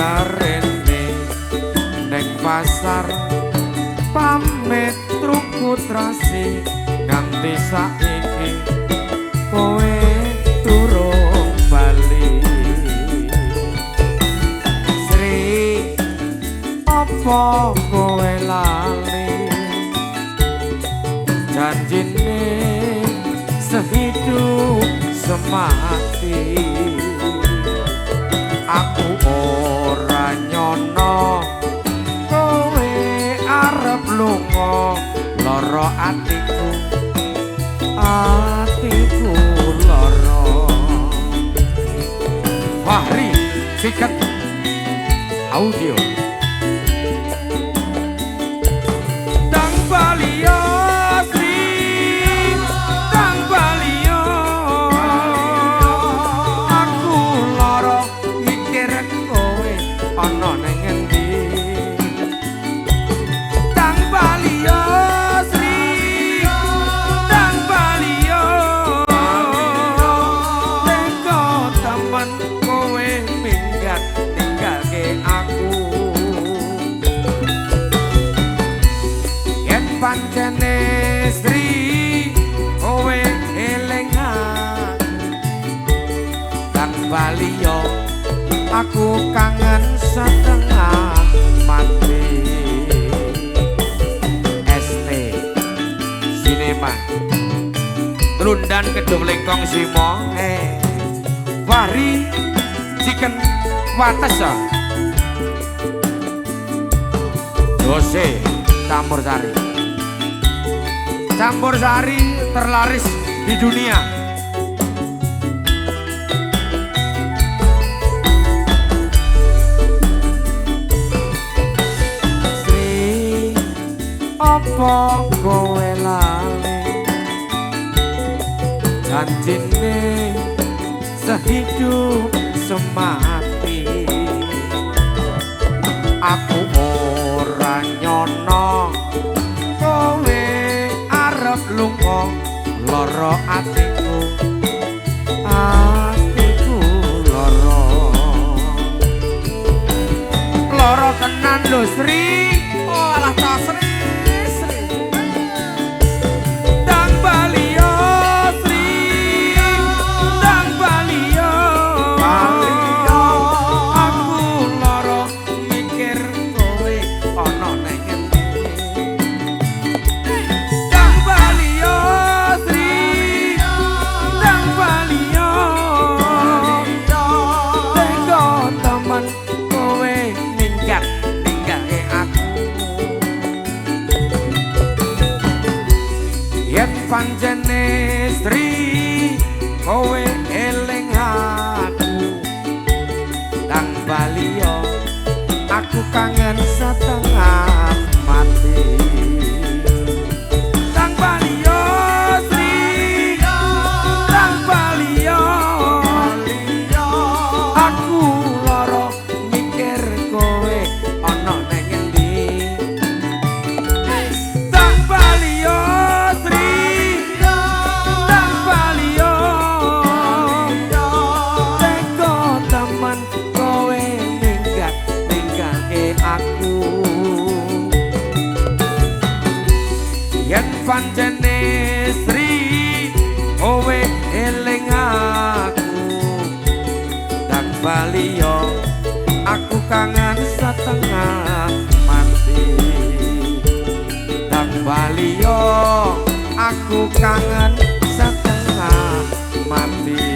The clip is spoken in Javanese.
jarene neng pasar pamit truku trasi nganti saiki kowe durung bali. Sri apa kowe lali janjine sehidup semati? Aku ora nyono kowe arep lunga, lara atiku, atiku lara. Fahri Chicken Audio. Dang baliyo Sri, dang baliyo, aku lara mikir kowe ana ning endi. Dang baliyo Sri, dang baliyo, teko temen kowe minggat ninggalke aku. Yen pancene Sri kowe eling aku, dang baliyo aku kangen setengah mati. ST Cinema Trundan Kedung Lengkong Simo. Fahri Chicken Wates Dose Campur Sari. Campur Sari terlaris di dunia. Sri apa kowe lali janjine sehidup semati? Aku ora nyono kowe arep lunga, lara atiku, atiku lara. Lara tenan lho Sri. Oh alah ta Sri, Sri. Dang baliyo Sri, dang baliyo, aku lara mikir kowe ana neng endi. Dang baliyo Sri, dang baliyo, teko temen kowe minggat ninggalke aku. Yen pancene Sri kowe eling aku, dang baliyo aku kangen setengah mati. Dang baliyo Sri, dang baliyo, aku lara mikir kowe ana neng endi. Dang baliyo Sri, dang baliyo, teko temen kowe minggat ninggalke aku. Yen pancene Sri kowe eling aku, dang baliyo aku kangen setengah mati. Dang baliyo aku kangen setengah mati.